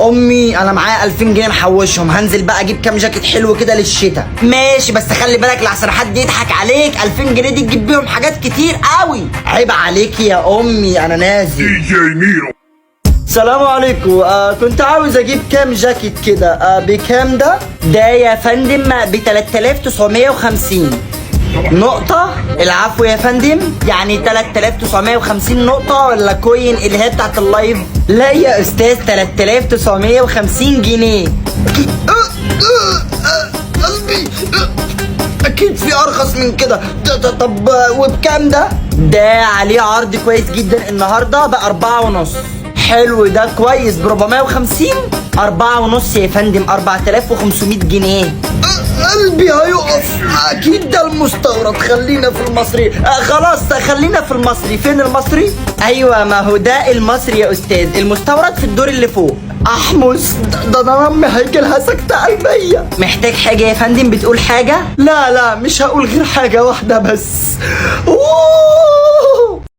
امي انا معايا 2000 جنيه محوشهم، هنزل بقى اجيب كام جاكيت حلو كده للشتاء. ماشي بس خلي بالك لحسن حد يضحك عليك، 2000 جنيه دي تجيب بيهم حاجات كتير قوي. عيب عليك يا امي، انا نازل. DJ Nero. السلام عليكم. كنت عاوز اجيب كام جاكيت كده. بكام ده؟ ده يا فندم ب 3950 نقطة. العفو يا فندم، يعني 3950 نقطة ولا coin اللي هي بتاعت ال live؟ لا يا استاذ، 3950 جنيه. قلبي، اكيد في ارخص من كده. طب وبكام ده؟ ده عليه عرض كويس جدا النهارده ب4.5. حلو ده كويس، ب450. 4.5 يا فندم، 4500 جنيه. قلبي هيقف، اكيد ده المستورد، خلينا في المصري. خلاص خلينا في المصري. فين المصري؟ ايوه ما هو ده المصري يا استاذ، المستورد في الدور اللي فوق. احمس، ده انا امي هيجي لها سكتة قلبية. محتاج حاجة يا فندم؟ بتقول حاجة؟ لا لا مش هقول غير حاجة واحدة بس. أوه.